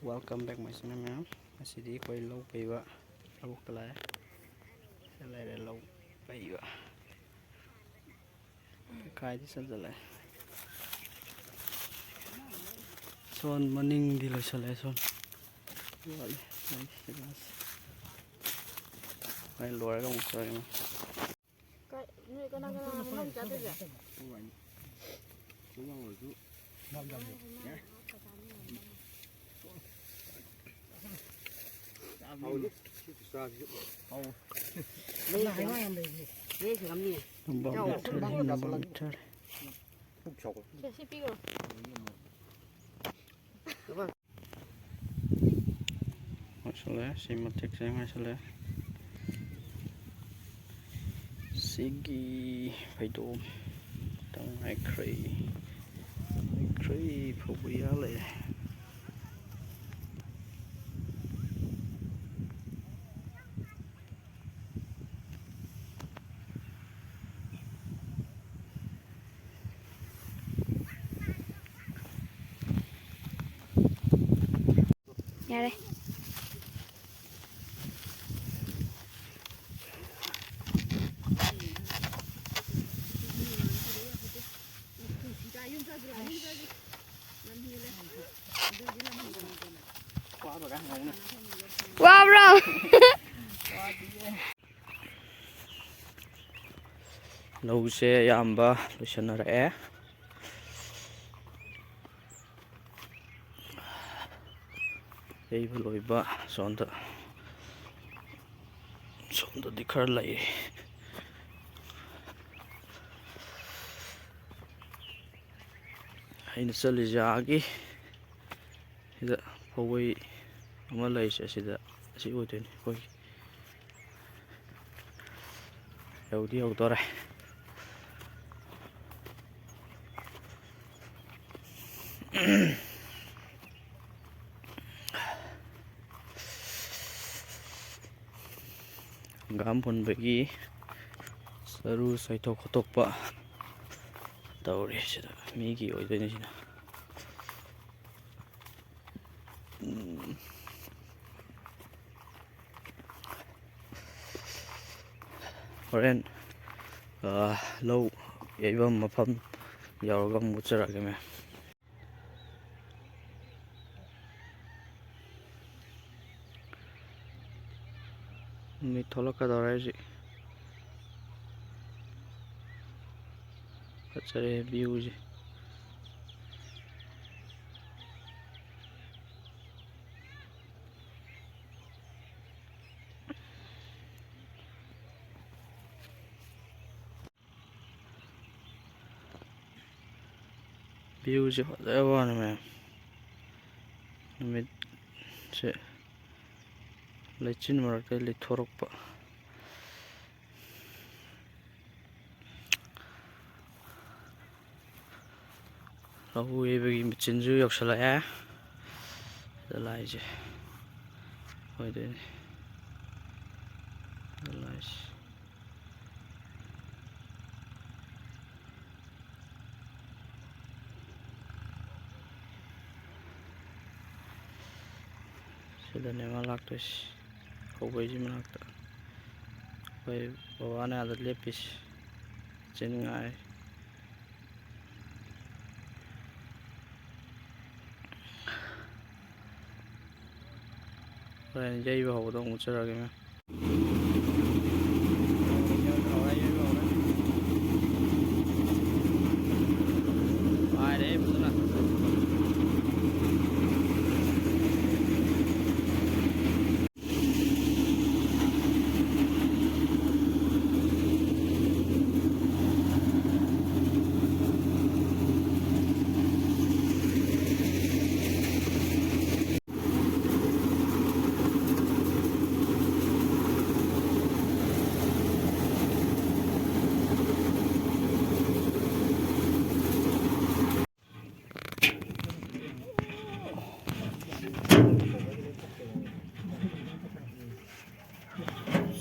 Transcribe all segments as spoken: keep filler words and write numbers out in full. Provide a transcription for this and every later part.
Welcome back my channel ꯃꯌꯥꯝ꯫ ꯉꯁꯤꯗꯤ ꯑꯩꯈꯣꯏ ꯂꯧ ꯄꯩꯕ ꯂꯧꯕꯨꯛꯇ ꯂꯥꯛꯑꯦ꯫ ꯁꯤꯗ ꯂꯩꯔꯦ ꯂꯧ ꯄꯩꯕ꯫ ꯀꯥꯏꯗ ꯆꯠꯂ ꯂꯩ? ꯁꯣꯝ ꯃꯅꯤꯡꯗꯤ ꯂꯣꯏꯁꯤꯜꯂꯦ꯫ ꯁꯣꯝ ꯋꯥꯠꯂꯤ꯫ ꯑꯩ ꯁꯤ ꯂꯥꯁ꯫ ꯑꯩ ꯂꯣꯏꯔꯒ ꯑꯃꯨꯛ ꯆꯠꯂꯒꯦ꯫ ꯀꯥꯏ-, ꯅꯣꯏ ꯀꯅꯥ ꯀꯅꯥ ꯍꯧꯅꯕꯤ ꯆꯥꯗꯣꯏꯁꯦ? ꯂꯩ ꯁꯤꯔꯝꯅꯤ꯫ ꯂꯝꯕꯥ ꯃꯨꯠꯊꯔꯦ, ꯂꯝꯕꯥ ꯃꯨꯠꯊꯔꯦ꯫ ꯁꯦ, ꯁꯤ ꯄꯤꯈ꯭ꯔꯣ꯫ ꯉꯥꯏꯁꯜꯂꯦ, ꯁꯤ ꯃꯇꯦꯛꯁꯦ ꯉꯥꯏꯁꯜꯂꯦ꯫ ꯁꯤꯒꯤ ꯐꯩꯗꯣꯝ ꯈꯤꯇꯪ ꯉꯥꯏꯈ꯭ꯔꯦ꯫ ꯉꯥꯏꯈ꯭ꯔꯦ, ꯐꯧꯕ ꯌꯥ ꯂꯩꯔꯦ꯫ ꯌꯥꯔꯦ꯫ ꯋꯥꯕ꯭ꯔꯣ? ꯂꯧꯁꯦ ꯑꯌꯥꯝꯕ ꯂꯣꯏꯁꯤꯟꯅꯔꯛꯑꯦ꯫ ꯌꯩꯕ ꯂꯣꯏꯕ ꯁꯣꯝꯗ, ꯁꯣꯝꯗꯗꯤ ꯈꯔ ꯂꯩꯔꯤ꯫ ꯑꯩꯅ ꯆꯠꯂꯤꯁꯦ ꯑꯥꯒꯤ ꯁꯤꯗ ꯐꯧꯕꯩ ꯑꯃ ꯂꯩꯔꯤꯁꯦ, ꯑꯁꯤꯗ, ꯑꯁꯤ ꯑꯣꯏꯗꯣꯏꯅꯤ ꯑꯩꯈꯣꯏꯒꯤ꯫ ꯌꯧꯗꯤ ꯌꯧꯗꯣꯔꯦ꯫ ꯍꯪꯒꯥꯝ ꯍꯨꯟꯕꯒꯤ ꯆꯔꯨ ꯆꯥꯏꯊꯣꯛ ꯈꯣꯠꯇꯣꯛꯄ ꯇꯧꯔꯤ꯫ ꯁꯤꯗ ꯃꯤꯒꯤ ꯑꯣꯏꯗꯣꯏꯅꯤ ꯁꯤꯅ꯫ ꯎꯝ꯫ ꯍꯣꯔꯦꯟ, ꯑ, ꯂꯧ ꯌꯩꯐꯝ ꯃꯐꯝ ꯌꯧꯔꯒ ꯑꯃꯨꯛ ꯎꯠꯆꯔꯛꯑꯒꯦ, ꯃꯌꯥꯝ꯫ ꯅꯨꯃꯤꯠ ꯊꯣꯛꯂꯛꯀꯗꯧꯔꯦ ꯍꯧꯖꯤꯛ꯫ ꯐꯖꯔꯦ view ꯁꯦ꯫ View ꯁꯦ ꯐꯖꯕ ꯋꯥꯅꯤ, ꯃꯌꯥꯝ꯫ ꯅꯨꯃꯤꯠꯁꯦ ꯂꯩꯆꯤꯟ ꯃꯔꯛꯇ ꯂꯩꯊꯣꯔꯛꯄ꯫ ꯂꯧ ꯌꯩꯕꯒꯤ ꯃꯦꯆꯤꯟꯁꯨ ꯌꯧꯁꯤꯜꯂꯛꯑꯦ꯫ ꯁꯤꯗ ꯂꯥꯛꯏꯁꯦ ꯑꯣꯏꯗꯣꯏꯅꯤ꯫ ꯁꯤꯗ ꯂꯥꯛꯏꯁꯦ꯫ ꯁꯤꯗꯅꯦ ꯃꯥ ꯂꯥꯛꯇꯣꯏꯁꯤ, ꯀꯧꯕꯩꯁꯤ ꯃꯅꯥꯛꯇ꯫ ꯑꯩꯈꯣꯏ ꯕꯕꯥꯅ ꯑꯥꯗ ꯂꯦꯞꯄꯤꯁꯤ, ꯆꯤꯟ ꯉꯥꯏ꯫ ꯍꯣꯔꯦꯟ ꯌꯩꯕ ꯍꯧꯕꯗꯣ ꯑꯃꯨꯛ ꯎꯠꯆꯔꯛꯑꯒꯦ, ꯃꯦꯝ꯫ ꯄꯥꯏꯔꯦ ꯐꯖꯅ꯫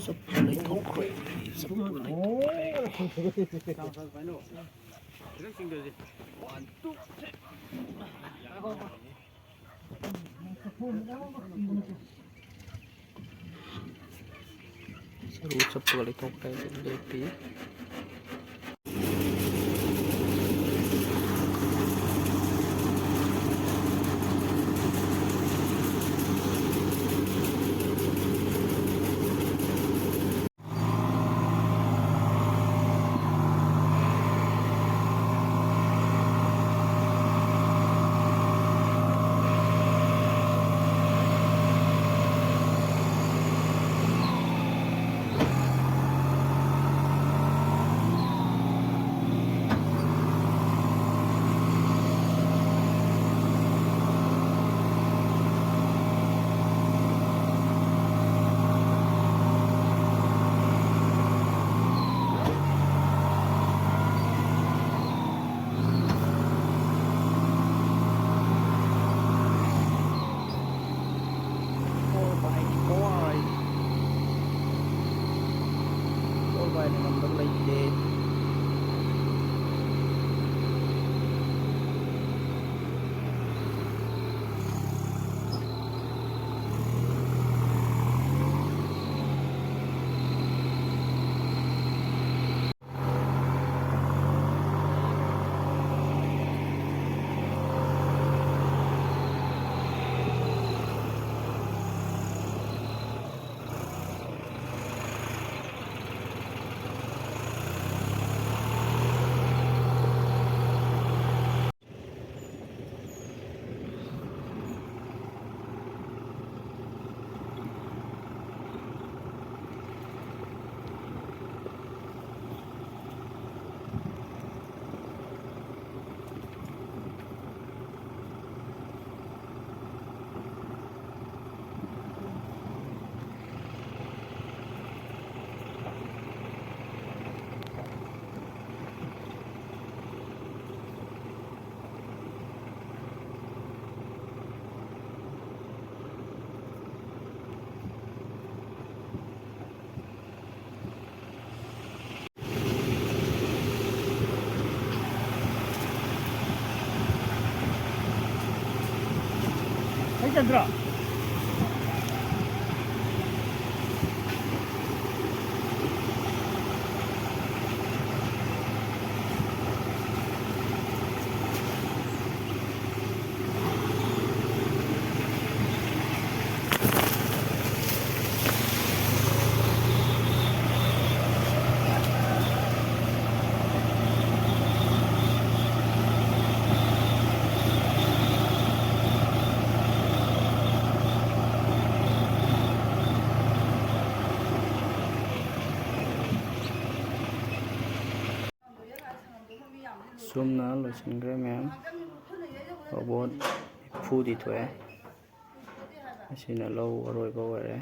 ꯆꯞꯄꯨ ꯂꯩꯊꯣꯛꯈ꯭ꯔꯦ, ꯆꯞꯄꯨ ꯂꯩꯊꯣꯛꯈ꯭ꯔꯦ꯫ ꯈꯤꯇꯪ ꯆꯤꯡꯗꯁꯤ꯫ One, two, three꯫ ꯆꯔꯨ ꯆꯞꯄꯒ ꯂꯩꯊꯣꯛꯈ꯭ꯔꯦ꯫ ꯂꯦꯞꯄꯤ꯫ ꯍꯩꯖꯗ꯭ꯔꯣ? ꯁꯨꯝꯅ ꯂꯣꯏꯁꯤꯟꯈ꯭ꯔꯦ ꯃꯌꯥꯝ꯫ ꯔꯣꯕꯣꯠ ꯅꯤꯐꯨꯗꯤ ꯊꯣꯛꯑꯦ꯫ ꯑꯁꯤꯅ ꯂꯧ ꯑꯔꯣꯏꯕ ꯑꯣꯏꯔꯦ꯫